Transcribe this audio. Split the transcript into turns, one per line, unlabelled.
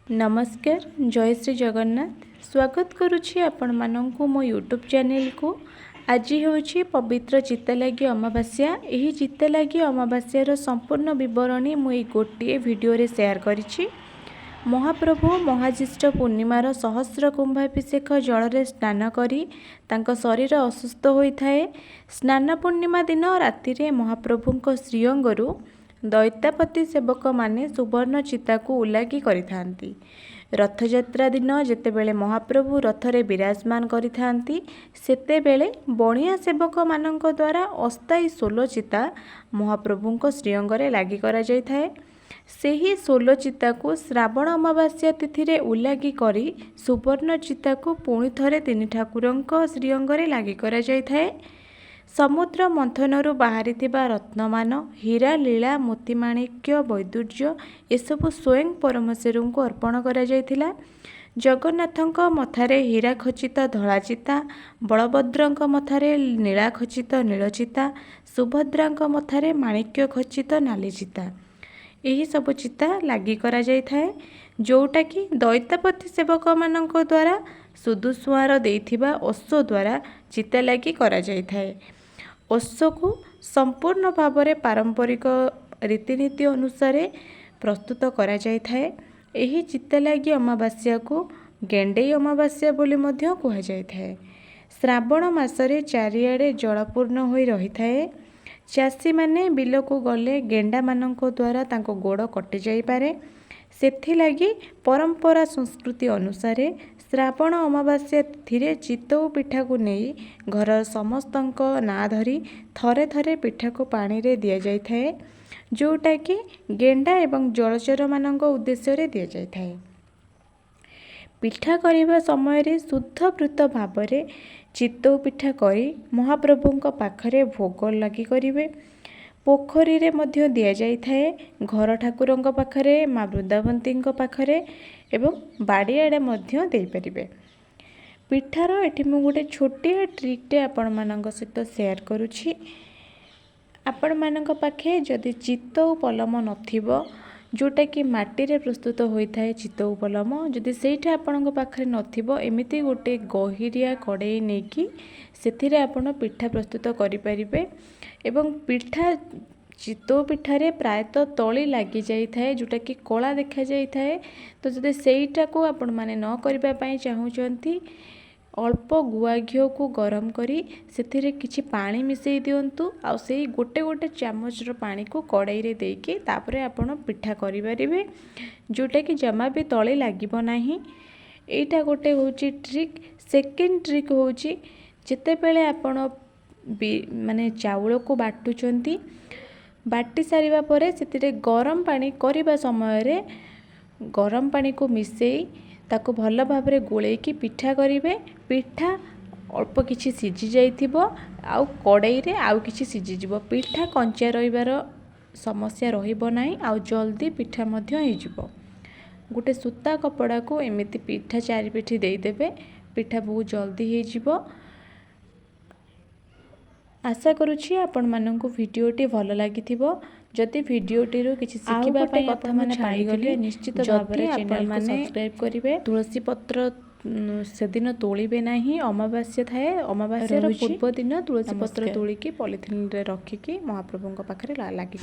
ନମସ୍କାର, ଜୟ ଶ୍ରୀ ଜଗନ୍ନାଥ। ସ୍ୱାଗତ କରୁଛି ଆପଣମାନଙ୍କୁ ମୋ ୟୁଟ୍ୟୁବ୍ ଚ୍ୟାନେଲକୁ। ଆଜି ହେଉଛି ପବିତ୍ର ଚିତାଲାଗି ଅମାବାସ୍ୟା। ଏହି ଚିତାଲାଗି ଅମାବାସ୍ୟାର ସମ୍ପୂର୍ଣ୍ଣ ବିବରଣୀ ମୁଁ ଏଇ ଗୋଟିଏ ଭିଡ଼ିଓରେ ସେୟାର କରିଛି। ମହାପ୍ରଭୁ ମହାଜ୍ୟେଷ୍ଠ ପୂର୍ଣ୍ଣିମାର ସହସ୍ର କୁମ୍ଭାଭିଷେକ ଜଳରେ ସ୍ନାନ କରି ତାଙ୍କ ଶରୀର ଅସୁସ୍ଥ ହୋଇଥାଏ। ସ୍ନାନ ପୂର୍ଣ୍ଣିମା ଦିନ ରାତିରେ ମହାପ୍ରଭୁଙ୍କ ଶ୍ରୀଅଙ୍ଗରୁ ଦଇତାପତି ସେବକମାନେ ସୁବର୍ଣ୍ଣ ଚିତାକୁ ଉଲାଗି କରିଥାନ୍ତି। ରଥଯାତ୍ରା ଦିନ ଯେତେବେଳେ ମହାପ୍ରଭୁ ରଥରେ ବିରାଜମାନ କରିଥାନ୍ତି, ସେତେବେଳେ ବଣିଆ ସେବକମାନଙ୍କ ଦ୍ୱାରା ଅସ୍ଥାୟୀ ସୋଲ ଚିତା ମହାପ୍ରଭୁଙ୍କ ଶ୍ରୀଅଙ୍ଗରେ ଲାଗି କରାଯାଇଥାଏ। ସେହି ସୋଲ ଚିତାକୁ ଶ୍ରାବଣ ଅମାବାସ୍ୟା ତିଥିରେ ଉଲାଗି କରି ସୁବର୍ଣ୍ଣ ଚିତାକୁ ପୁଣି ଥରେ ତିନି ଠାକୁରଙ୍କ ଶ୍ରୀଅଙ୍ଗରେ ଲାଗି କରାଯାଇଥାଏ। ସମୁଦ୍ର ମନ୍ଥନରୁ ବାହାରିଥିବା ରତ୍ନମାନ, ହୀରା, ଲୀଳା, ମୋତିମାଣିକ୍ୟ, ବୈଦୁର୍ଯ୍ୟ ଏସବୁ ସ୍ୱୟଂ ପରମେଶ୍ୱରଙ୍କୁ ଅର୍ପଣ କରାଯାଇଥିଲା। ଜଗନ୍ନାଥଙ୍କ ମଥାରେ ହୀରା ଖଚିତ ଧଳା ଚିତା, ବଳଭଦ୍ରଙ୍କ ମଥାରେ ନୀଳା ଖଚିତ ନୀଳ ଚିତା, ସୁଭଦ୍ରାଙ୍କ ମଥାରେ ମାଣିକ୍ୟ ଖଚିତ ନାଲି ଚିତା, ଏହିସବୁ ଚିତା ଲାଗି କରାଯାଇଥାଏ, ଯେଉଁଟାକି ଦଇତାପତି ସେବକମାନଙ୍କ ଦ୍ୱାରା ସୁଦୁସୁଆଁର ଦେଇଥିବା ଓଷ ଦ୍ୱାରା ଚିତା ଲାଗି କରାଯାଇଥାଏ। ଓଷକୁ ସମ୍ପୂର୍ଣ୍ଣ ଭାବରେ ପାରମ୍ପରିକ ରୀତିନୀତି ଅନୁସାରେ ପ୍ରସ୍ତୁତ କରାଯାଇଥାଏ। ଏହି ଚିତାଲାଗି ଅମାବାସ୍ୟାକୁ ଗେଣ୍ଡେଇ ଅମାବାସ୍ୟା ବୋଲି ମଧ୍ୟ କୁହାଯାଇଥାଏ। ଶ୍ରାବଣ ମାସରେ ଚାରିଆଡ଼େ ଜଳପୂର୍ଣ୍ଣ ହୋଇ ରହିଥାଏ। ଚାଷୀମାନେ ବିଲକୁ ଗଲେ ଗେଣ୍ଡାମାନଙ୍କ ଦ୍ୱାରା ତାଙ୍କ ଗୋଡ଼ କଟିଯାଇପାରେ। ସେଥିଲାଗି ପରମ୍ପରା ସଂସ୍କୃତି ଅନୁସାରେ ଶ୍ରାବଣ ଅମାବାସ୍ୟା ତିଥିରେ ଚିତଉ ପିଠାକୁ ନେଇ ଘରର ସମସ୍ତଙ୍କ ନାଁ ଧରି ଥରେ ଥରେ ପିଠାକୁ ପାଣିରେ ଦିଆଯାଇଥାଏ, ଯେଉଁଟାକି ଗେଣ୍ଡା ଏବଂ ଜଳଚରମାନଙ୍କ ଉଦ୍ଦେଶ୍ୟରେ ଦିଆଯାଇଥାଏ। ପିଠା କରିବା ସମୟରେ ଶୁଦ୍ଧପୂତ ଭାବରେ ଚିତଉ ପିଠା କରି ମହାପ୍ରଭୁଙ୍କ ପାଖରେ ଭୋଗ ଲାଗି କରିବେ। ପୋଖରୀରେ ମଧ୍ୟ ଦିଆଯାଇଥାଏ, ଘର ଠାକୁରଙ୍କ ପାଖରେ, ମା ବୃନ୍ଦାବତୀଙ୍କ ପାଖରେ ଏବଂ ବାଡ଼ିଆଡ଼େ ମଧ୍ୟ ଦେଇପାରିବେ। ପିଠାର ଏଠି ମୁଁ ଗୋଟେ ଛୋଟିଆ ଟ୍ରିକ୍ଟେ ଆପଣମାନଙ୍କ ସହିତ ସେୟାର କରୁଛି। ଆପଣମାନଙ୍କ ପାଖେ ଯଦି ଚିତଉ ପଲମ ନଥିବ, ଯେଉଁଟାକି ମାଟିରେ ପ୍ରସ୍ତୁତ ହୋଇଥାଏ ଚିତଉ ପଲମ, ଯଦି ସେଇଟା ଆପଣଙ୍କ ପାଖରେ ନଥିବ, ଏମିତି ଗୋଟେ ଗହିରିଆ କଡ଼େଇ ନେଇକି ସେଥିରେ ଆପଣ ପିଠା ପ୍ରସ୍ତୁତ କରିପାରିବେ। ଏବଂ ପିଠା ଚିତଉ ପିଠାରେ ପ୍ରାୟତଃ ତଳି ଲାଗିଯାଇଥାଏ, ଯେଉଁଟାକି କଳା ଦେଖାଯାଇଥାଏ। ତ ଯଦି ସେଇଟାକୁ ଆପଣମାନେ ନ କରିବା ପାଇଁ ଚାହୁଁଛନ୍ତି, ଅଳ୍ପ ଗୁଆ ଘିଅକୁ ଗରମ କରି ସେଥିରେ କିଛି ପାଣି ମିଶାଇ ଦିଅନ୍ତୁ, ଆଉ ସେଇ ଗୋଟେ ଗୋଟେ ଚାମଚର ପାଣିକୁ କଡ଼େଇରେ ଦେଇକି ତାପରେ ଆପଣ ପିଠା କରିପାରିବେ, ଯେଉଁଟାକି ଜମା ବି ତଳି ଲାଗିବ ନାହିଁ। ଏଇଟା ଗୋଟେ ହେଉଛି ଟ୍ରିକ୍। ସେକେଣ୍ଡ ଟ୍ରିକ୍ ହେଉଛି, ଯେତେବେଳେ ଆପଣ ବି ମାନେ ଚାଉଳକୁ ବାଟୁଛନ୍ତି, ବାଟି ସାରିବା ପରେ ସେଥିରେ ଗରମ ପାଣି କରିବା ସମୟରେ ଗରମ ପାଣିକୁ ମିଶାଇ ତାକୁ ଭଲ ଭାବରେ ଗୋଳେଇକି ପିଠା କରିବେ। ପିଠା ଅଳ୍ପ କିଛି ସିଝି ଯାଇଥିବ ଆଉ କଡ଼େଇରେ ଆଉ କିଛି ସିଝିଯିବ। ପିଠା କଞ୍ଚା ରହିବାର ସମସ୍ୟା ରହିବ ନାହିଁ ଆଉ ଜଲ୍ଦି ପିଠା ମଧ୍ୟ ହେଇଯିବ। ଗୋଟେ ସୂତା କପଡ଼ାକୁ ଏମିତି ପିଠା ଚାରିପିଠି ଦେଇଦେବେ, ପିଠା ବହୁତ ଜଲ୍ଦି ହେଇଯିବ। ଆଶା କରୁଛି ଆପଣମାନଙ୍କୁ ଭିଡ଼ିଓଟି ଭଲ ଲାଗିଥିବ। ଯଦି ଭିଡ଼ିଓଟିରୁ କିଛି
ଆଉ
ଶିଖିବା
ଗୋଟେ
ପାଇଁ
କଥା ମୁଁ
ଆପଣମାନେ
ଛାଡ଼ିଗଲି,
ପାଇଗଲେ,
ନିଶ୍ଚିତ
ଯଦି
ଭାବରେ ଚ୍ୟାନେଲକୁ
ଆପଣମାନେ
ସବସ୍କ୍ରାଇବ୍ କରିବେ।
ତୁଳସୀ ପତ୍ର ସେଦିନ ତୋଳିବେ ନାହିଁ, ଅମାବାସ୍ୟା ଥାଏ। ଅମାବାସ୍ୟାର
ରହୁଛି।
ପୂର୍ବ ଦିନ ତୁଳସୀ ପତ୍ର
ନମସ୍କାର।
ତୋଳିକି ପଲିଥିନରେ ରଖିକି ମହାପ୍ରଭୁଙ୍କ ପାଖରେ ଲାଗି